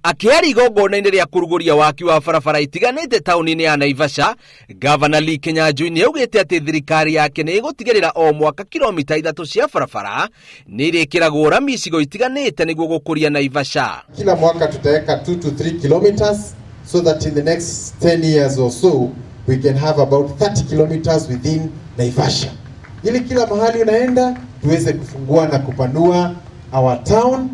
Akĩaria igongona-inĩ rĩa kũrugũria waki wa barabara itiganĩte taũni-inĩ ya Naivasha, Gavana Lee Kinyanjui nĩ augĩte atĩ thirikari yake nĩ ĩgũtigĩrĩra o mwaka kilomita 3 cia barabara nĩ irĩkĩragwo rami icigo itiganĩte nĩguo gũkũria Naivasha. Kila mwaka tutaweka 2 to 3 kilometers so that in the next 10 years or so we can have about 30 kilometers within Naivasha, ili kila mahali unaenda tuweze kufungua na kupanua our town.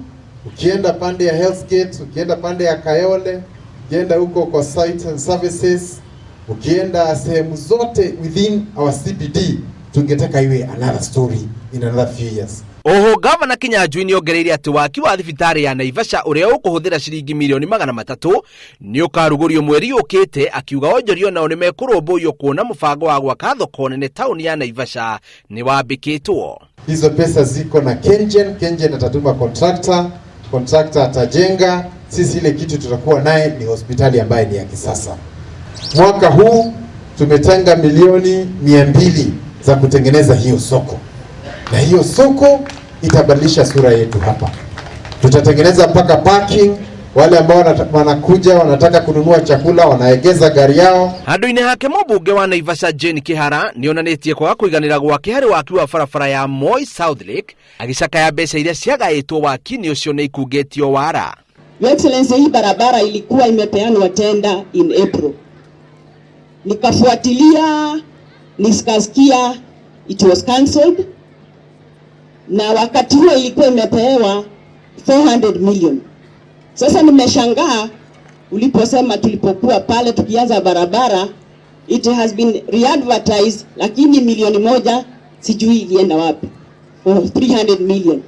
Ukienda pande ya Hell's Gate, ukienda pande ya Kayole, ukienda huko kwa sites and services, ukienda sehemu zote within our CBD, tungetaka iwe another story in another few years. Oho Gavana Kinyanjui nĩ ongereire atĩ waki wa thibitarĩ ya Naivasha ũrĩa ũkũhũthĩra ciringi mirioni 300 nĩ ũkarugũrio mweri ũkĩte, akiuga onjoria nao nĩ mekũrũmbũiyo kuona mũbango wa gwaka thoko nene taũni ya Naivasha nĩ wambĩkĩtwo. Hizo pesa ziko na KenGen, KenGen atatuma contractor, contractor atajenga. Sisi ile kitu tutakuwa naye ni hospitali ambaye ni ya kisasa. Mwaka huu tumetenga milioni 200 za kutengeneza hiyo soko, na hiyo soko itabadilisha sura yetu hapa. Tutatengeneza mpaka parking. Wale ambao wanakuja wanataka kununua chakula wanaegeza gari yao. Handũ-inĩ hake, mũmbunge wa Naivasha Jane Kihara nĩonanĩtie kwaga kũiganĩra gwake harĩ waki wa barabara ya Moi South Lake, agĩcakaya mbeca iria ciagaĩtwo waki-inĩ ũcio nĩ ikungĩtio wara. Your Excellency, hii barabara ilikuwa imepeanwa tenda in April. Nikafuatilia, nikasikia it was cancelled, na wakati huo ilikuwa imepewa 400 million. Sasa nimeshangaa uliposema tulipokuwa pale tukianza barabara it has been re-advertised, lakini milioni 1 sijui ilienda wapi for 300 million.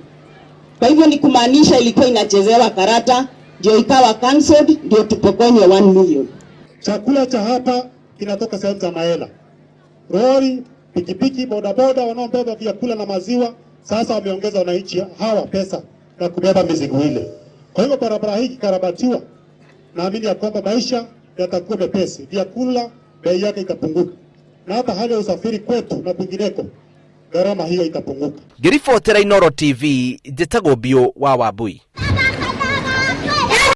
Kwa hivyo ni kumaanisha ilikuwa inachezewa karata, ndio ikawa cancelled, ndio tupokonywe 1 million. Chakula cha hapa kinatoka sehemu za Maela. Lori, pikipiki, bodaboda wanaobeba vyakula na maziwa sasa wameongeza wananchi hawa pesa na kubeba mizigo ile. Kwa hivyo barabara hii ikikarabatiwa, naamini ya kwamba maisha yatakuwa mepesi, vyakula bei yake itapunguka, na hata hali ya usafiri kwetu na kwingineko gharama hiyo itapunguka. Ngĩribotera Inooro TV, njĩtagwo Biũ wa Wambui.